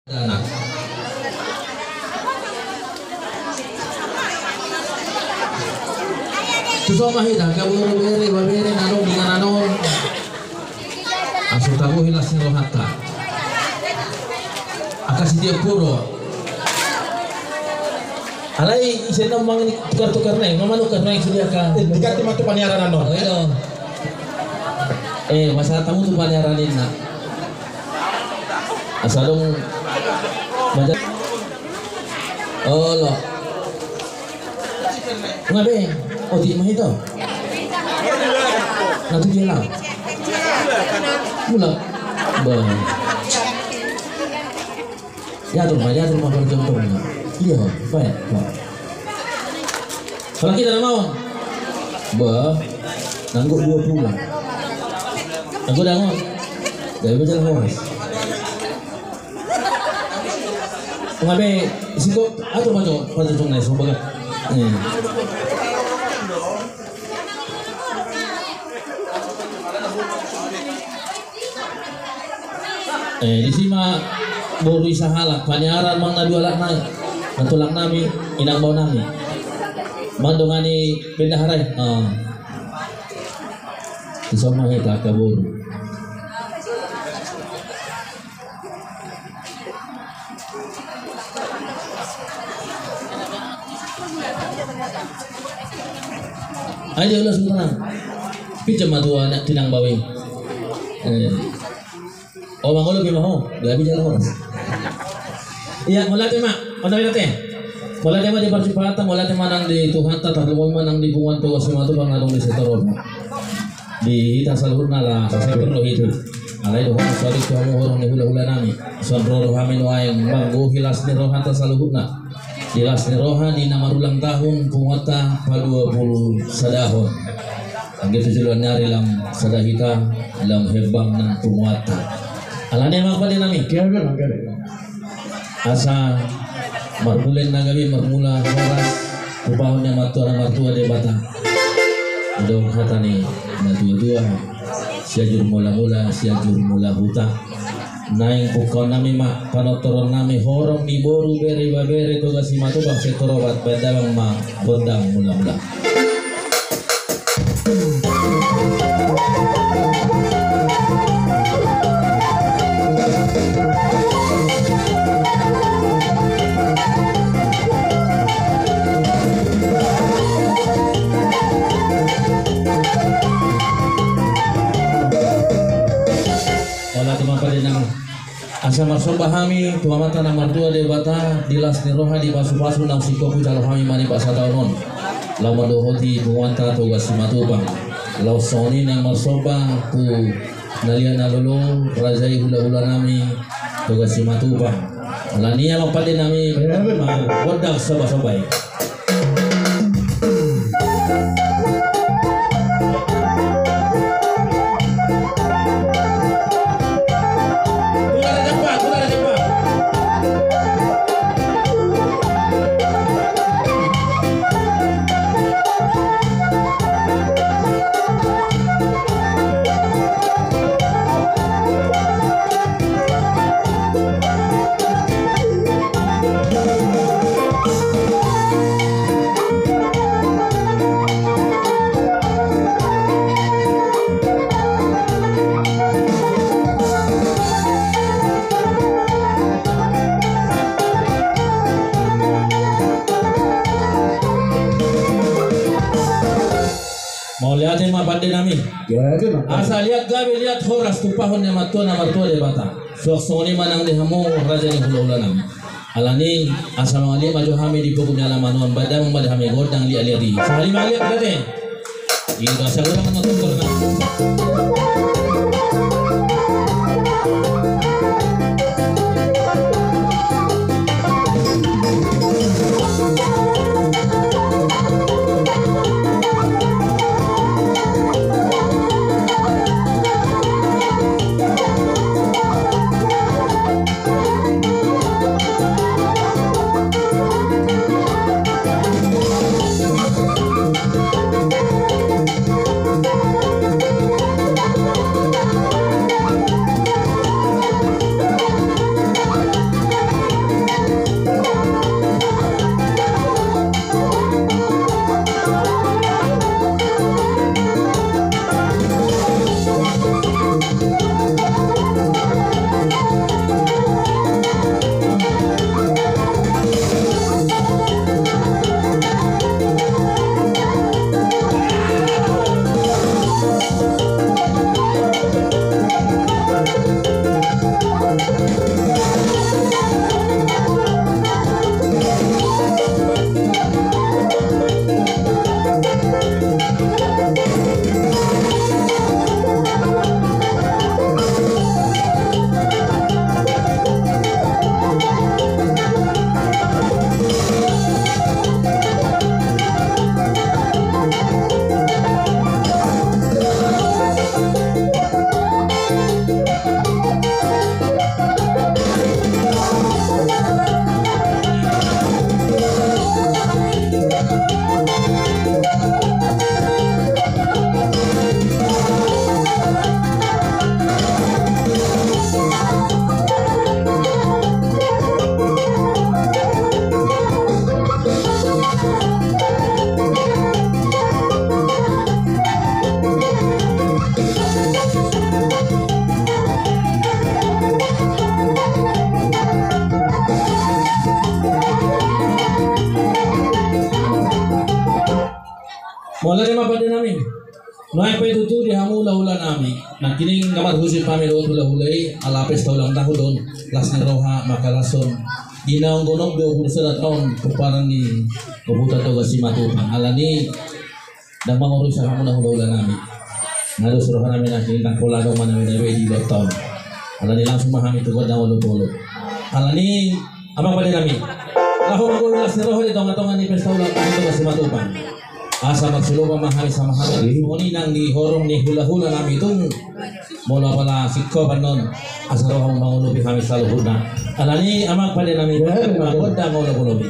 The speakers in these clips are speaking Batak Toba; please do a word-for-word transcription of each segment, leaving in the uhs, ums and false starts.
Dana. Tuson ma hita, angka boru, bere, ibebere na adong di inganan on. Asa tagohi las ni rohanta. Angka sitiap huruk. Alai ise na manang tukar-tukar nai, mamanukar nai sude angka. Eh, diganti ma tu paniaran on. Oh, iya. Eh, masa tamu tu paniaran inna. Asa adong maja-, olo. Nga be, otik ma hita. Na tu jela. Mulak. Bah. Diatur ma, diatur ma parjongjongna. Iya, baik, baik. Kalau kita nama, bah, nanggo dua puluh. Nanggo dangon. Dari baca horas. Nga be, siko, atur ma jo, parjongjongna, so baga. Iya. Eh, disi ma boru i sahalak, paniaran manang na dua halak nai, na tulang nami, inang bao nami. Mandongani bendahara i. Ah. Tuson ma hita angka boru. Ayo, ulos, ulos. Pinjam ma tu anak tinang bawi. Eh. Oh, mangolo pe ma ho. Gabi jala horas. Iya, mauliate ma. Mauliate. Mauliate ma di parjumpanganta, mauliate ma nang di Tuhanta, tarlumobi ma nang di punguan Toga Simatupang na adong di setorona. Di hita saluhutna ala sasepeng do hita. Alai dohonon saotik tu hamu horong ni hulahula nami. Songon ro do hami nuaeng manggohi las ni rohanta saluhutna. Di las ni roha ni na marulang tahun punguanta paduapulusadahon. Anggiat tu joloan ni ari lam sada hita, lam hembang nang punguanta. Alani i ma pande nami. Asa marmula na gabe, marmula horas, tupahon ni Amanta na martua Debata. Adong hata ni natuatua: Sianjur mulamula, Sianjur mula huta. Naeng pungkaon nami ma, panortoron nami, horong ni boru, bere, ibebere, Toga Simatupang, setor opat, baen damang ma gondang mulamula. Olo, tu ma pande nami. Asa marsomba hami tu Amanta na martua Debata, di las ni roha, di pasupasu naung singkop hujalo hami manimbang sataon on, laho mandohoti punguanta Toga Simatupang. Laos songon i naeng marsomba tu na liat na lolo, raja i hulahula nami Toga Simatupang. Alani i ma pande nami, gondang sombasomba i. Mauliate ma pande nami. Asa liat gabe, liat horas, tupahon ni Amanta na martua Debata. Suang songon i ma nang di hamu raja ni hulahula nami. Alani i, asa mangaliat ma jo hami di pogu ni alaman on, baen damang ma di hami gondang liatliat i. Sahali mangaliat, berarti. Ingkon saudara menonton pernah. Jadi ma pande nami. Nuaeng pe tutu di hamu hulahula nami. Nangkining na marhusip hami dohot hulahula i, ala pesta ulang tahun do on, las ni roha mangkalashon. Ina on gonop do urusan on, pomparan ni Ompunta Toga Simatupang. Alani i, ndang mangorusa hamu na hulahula nami. Na dos roha nami nangkining ndang pola adong ma na binahen di iba on. Alani i langsung ma hami tu gondang olopolop. Alani i, amang pande nami, laho manggohi las ni roha di tongatonga ni pesta ulang tahun Toga Simatupang. Asa marsilupa ma hami sama hami. Songon i nang di horong ni hulahula nami tung. Molo apala singkop annon, asa ro hamu mangolopi hami saluhutna. Alani i, amang pande nami, gondang olopolop i.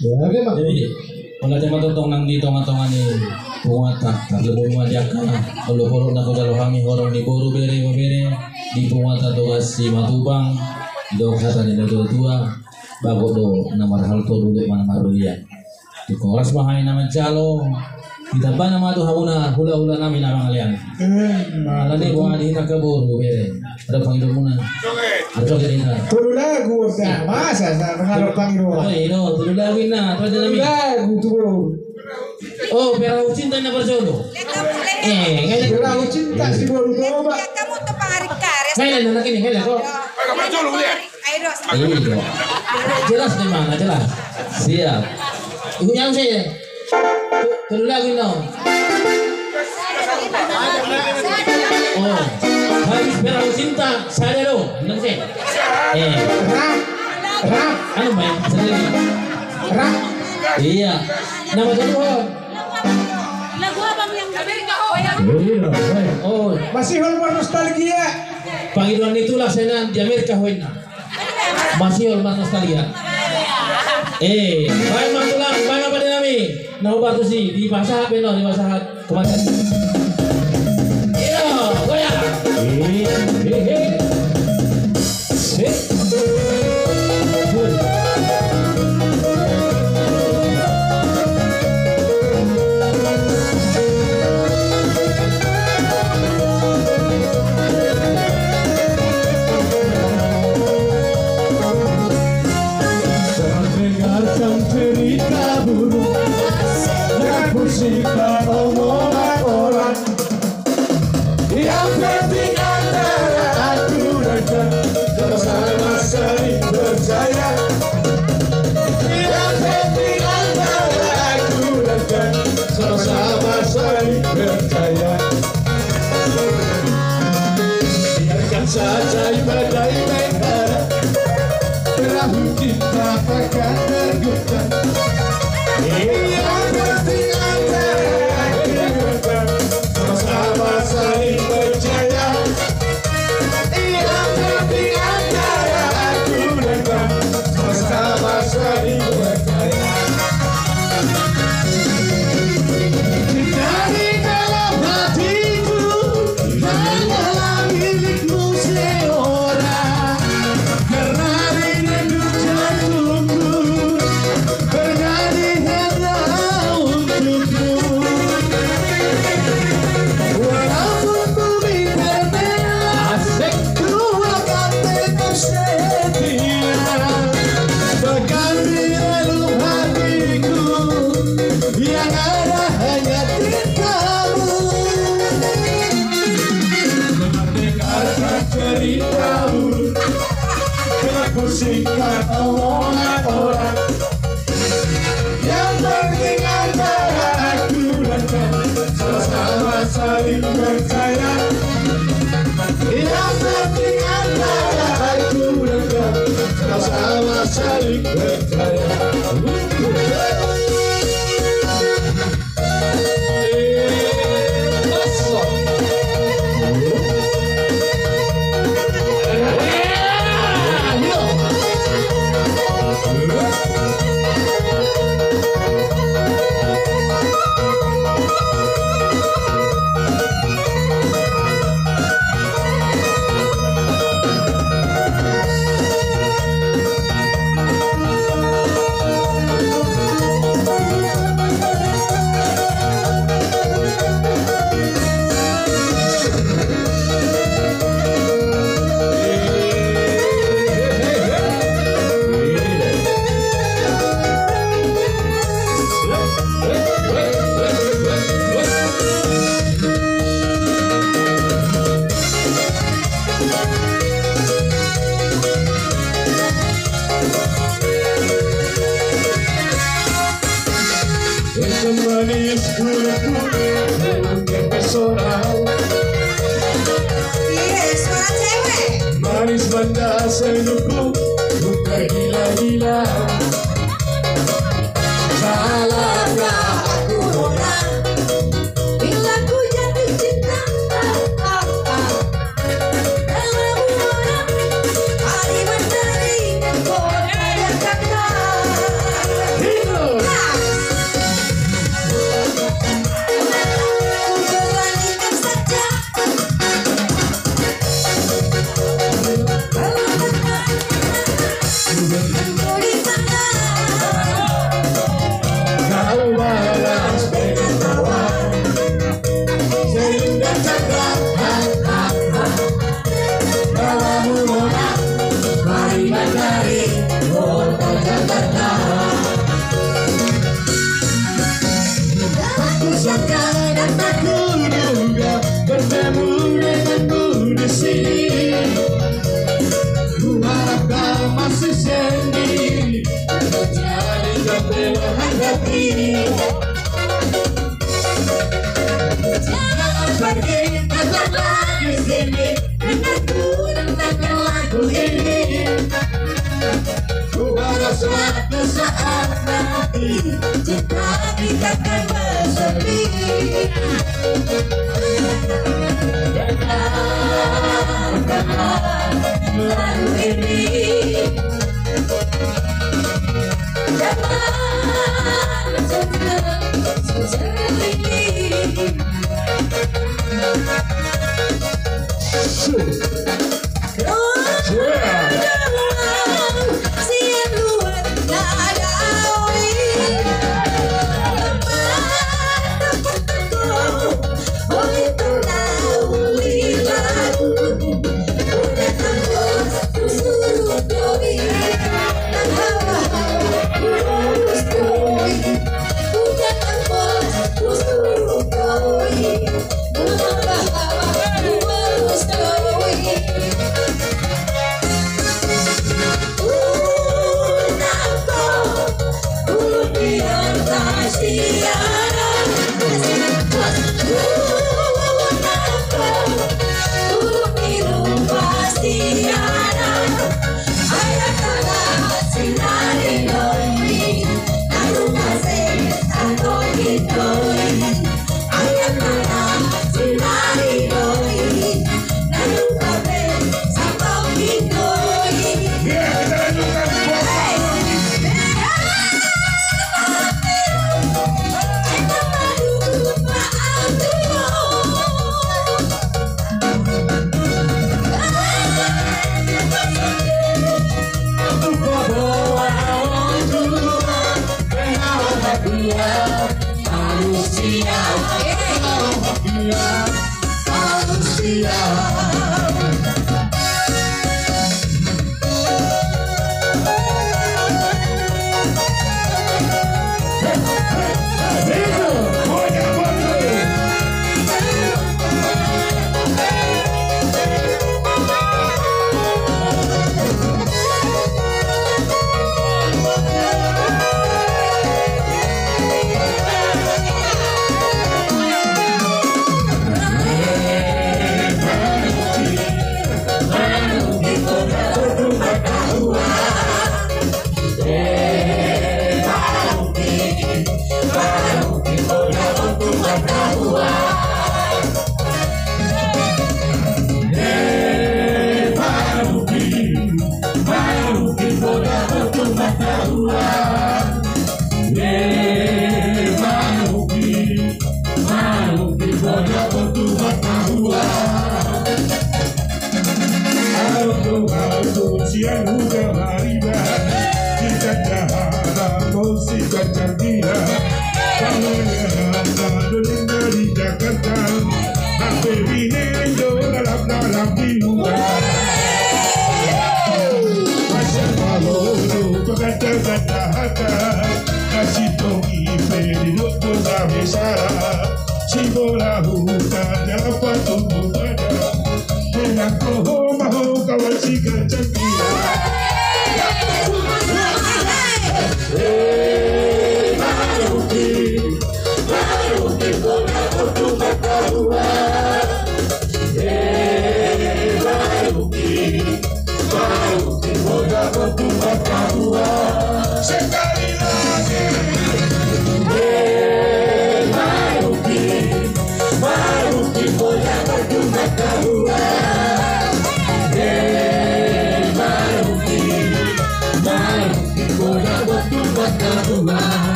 Jadi, mauliate ma tongtong nang di tongatonga ni punguanta, tarlumobi ma di angka olopolop na hujalo hami horong ni boru, bere, ibebere, di punguanta Toga Simatupang, didok hata ni natuatua, bagot do na marhalto, dolok ma na marrugian. Tung horas ma hami na manjalo, ditambana ma tu hamuna hulahula nami na mangalean. Alani boha di hita angka boru, bere. Adong pangidoanmuna? Adong joget hita. Tolu lagu, masa na mangalo pangidoan. Oh, i do, tolu lagu ninna, tolu lagu tu boru. Oh, Perahu Cinta na parjolo. Eh, ngelek. Perahu Cinta si boru Toba. Ngelek anak ini, ngelek kok. Ayo, dos. Ayo, dos. Jelas di mana, jelas. Siap. Ibu yang saya. Tolu lagu ninna. Oh, habis Perahu Cinta, sada do. Ninna saya. Eh. Rap. Rap. Anu, main sendiri. Rap. Iya. Nama satu, Hon? Lagu apa yang Amerika, Hon? Iya, baik. Oh. Masihol marnostalgia. Pangidoan ni tulang sian di Amerika, Hon, ninna. Masihol marnostalgia. Eh, baen ma tulang, baen ma pande nami. Na hubaen tusi, dipasahat pe, no, dipasahat. Kemana? Iya, goyang. Eh, eh, eh. Eh. Terdengarkan cerita burung yang bersifat omongan orang. Yang penting antara aku dan kau sama-sama saling percaya. Yang penting antara aku dan kau sama-sama saling percaya. Biarkan saja badai melanda, perahu kita takkan tergoyang. Yang penting antara aku dan kau sama-sama saling percaya. Yang penting antara aku dan kau sama-sama saling percaya. Dari dalam hatiku, hanyalah milikmu seorang. Karena rindu jantungku bernyanyi hanya untukmu. Walaupun bumi terbelah, asik, ku akan tetap setia. Bahkan di relung hatiku, yang ada hanya cintamu. Mendengarkan ceritamu, dengar musik omongan orang. Yang penting antara aku dan kau sama-sama saling percaya. Yang penting antara aku dan kau sama-sama saling percaya.